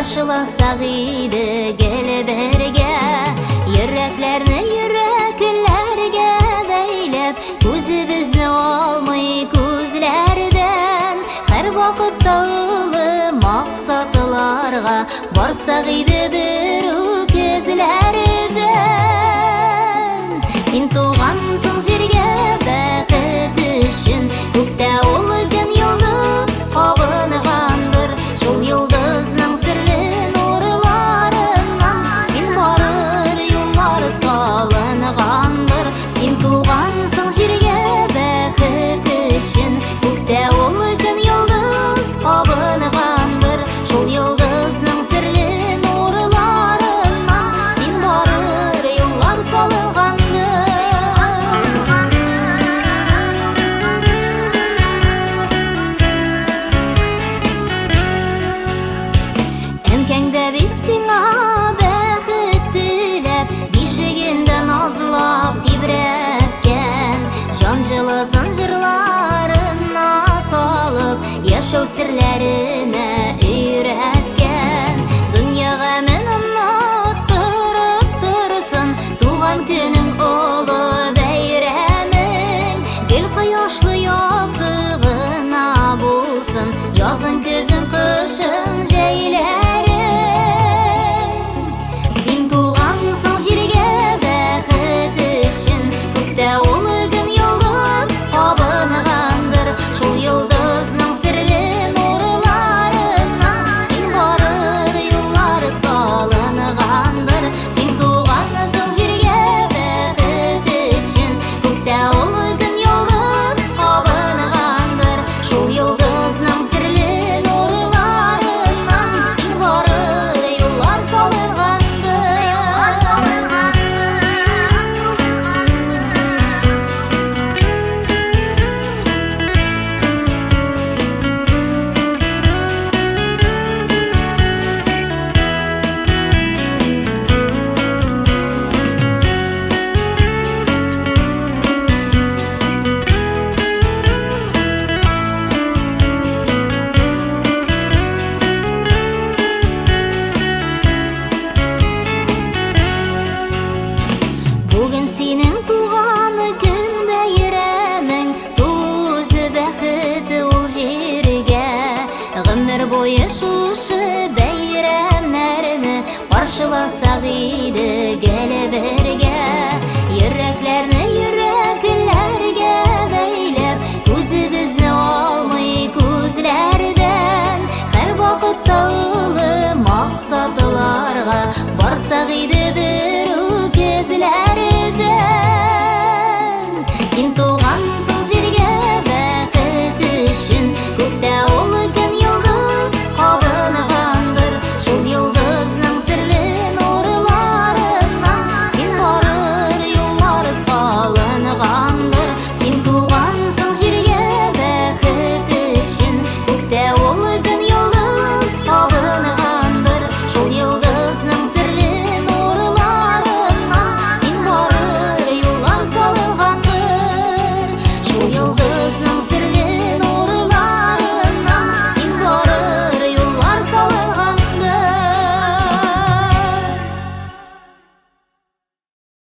Каршыласак иде гел бергә. Йөрәкләрне йөрәкләргә бәйләп, күзебезне алмый күзләрдән. Һәр вакытта олы максатларга барсак иде бер үк эзләрдән. Син тугансың җиргә бәхет өчен, күктә ул көн йолдыз кабынгандыр. Шул йолдызның серле нурларыннан син барыр юллар салынгандыр. Син тугансың җиргә бәхет өчен, күктә ул көн йолдыз кабынгандыр. Шул йолдызның серле нурларыннан син барыр юллар салынгандыр. Әнкәң дә бит сиңа бәхет теләп, бишегендә назлап тибрәткән. Җан җылысын җырларына салып, яшәү серләренә өйрәткән. Дөнья гамен оныттырып торсын, туган көнең олы бәйрәмең. Гел кояшлы якты гына булсын, язын, көзен, кышын, җәйләрең. Син тугансың җиргә бәхет өчен, күктә ул көн йолдыз кабынгандыр. Шул йолдызның серле нурларыннан син барыр юллар салынгандыр. Син тугансың җиргә бәхет өчен, күктә ул көн йолдыз кабынгандыр. Шул йолдызның серле нурларыннан син барыр юллар салынгандыр. Бүген синең туган көн бәйрәмең, туз бәхет ул җиргә. Гомер буе шушы бәйрәмнәрне каршыласак иде гел бергә. Йөрәкләрне